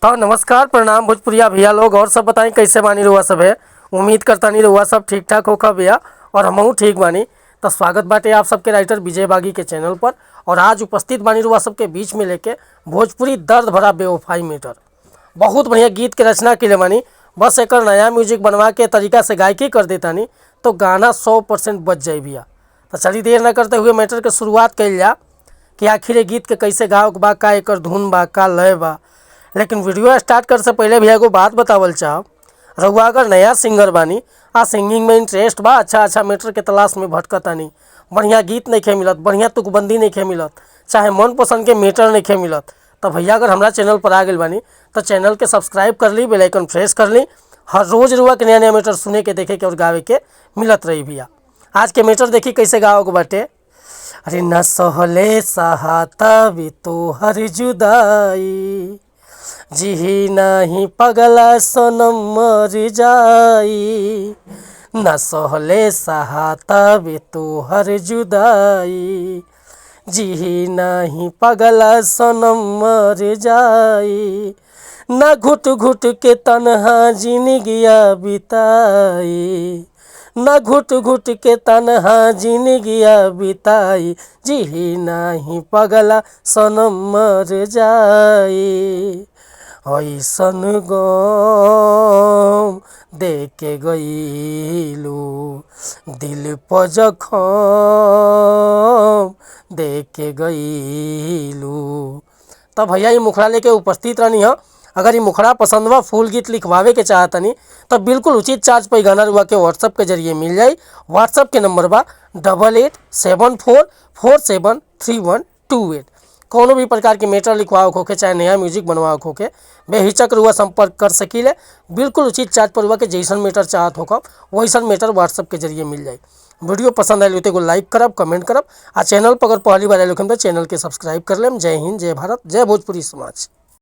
तो नमस्कार, प्रणाम भोजपुरिया भैया लोग। और सब बताई, कैसे बानी रुआ सब है? उम्मीद करता नहीं रुआ सब ठीक ठाक होखा भैया और हमहू ठीक बानी। तो स्वागत बाटे आप सबके राइटर विजय बागी के चैनल पर और आज उपस्थित बानी रुआ सबके बीच में लेके भोजपुरी दर्द भरा बेवफाई मीटर। बहुत बढ़िया गीत के रचना के बानी, बस एक नया म्यूजिक बनवा के तरीका से गायकी कर देतानी तो गाना 100% बच जाए भैया। तो चलिए, देर न करते हुए मैटर के शुरुआत कइल जा कि आखिर ये गीत के कैसे गाओ के बा, का एकर धुन बा, का लय बा। लेकिन वीडियो स्टार्ट करे से पहले भैया एगो बात बतावल चाहब। रउआ अगर नया सिंगर बानी आ सिंगिंग में इंटरेस्ट बा, अच्छा अच्छा मैटर के तलाश में भटकतानी, बढ़िया गीत नइखे मिलत, बढ़िया तुकबंदी नइखे मिलत, चाहे मन पसंद के मैटर नइखे मिलत, तो भैया अगर हमरा चैनल पर आ गइल बानी तो चैनल के सब्सक्राइब कर ली, बेल आइकन प्रेस कर ली। हर रोज रुआ के नया नया मैटर सुने के, देखे के और गावे के मिलत रही भैया। आज के मैटर देखी कैसे गाओ के बाटे। अरे न सहले सहाता भी तोहर जुदाई, जिही नाही पगला सनम मर जाई। न सहले सहाता भी तोहर जुदाई, जिही नाही पगला सनम मर जाई। न घुट घुट के तन्हा जिनगिया बिताई, न घुट घुट के तन्हा जिनगिया बिताई, जिही नाही पगला सनम मर जाई। ऐसन गम दे के गईलू, दिल पर जखम दे के गईलू। तब भैया ये मुखड़ा लेके उपस्थित रहनी है। अगर ये मुखड़ा पसंद बा, फुल गीत लिखवावे के चाहतनी तो बिल्कुल उचित चार्ज पर गाना रुआ के व्हाट्सअप के जरिए मिल जाई। व्हाट्सअप के नंबर बा 8874473128। कोनो भी प्रकार के मैटर लिखवाओ होखे, चाहे नया म्यूजिक बनवाओ होखे, बेहिचक रुआ संपर्क कर सकीले। बिल्कुल उचित चार्ज पर रुआ के जैसन मैटर चाहत होखब वैसन मैटर व्हाट्सअप के जरिए मिल जाई। वीडियो पसंद आयल तो एगो लाइक करब, कमेंट करब आ चैनल पर अगर पहली बार आयल होखम तो चैनल के सब्सक्राइब कर लेम। जय हिंद, जय भारत, जय भोजपुरी समाज।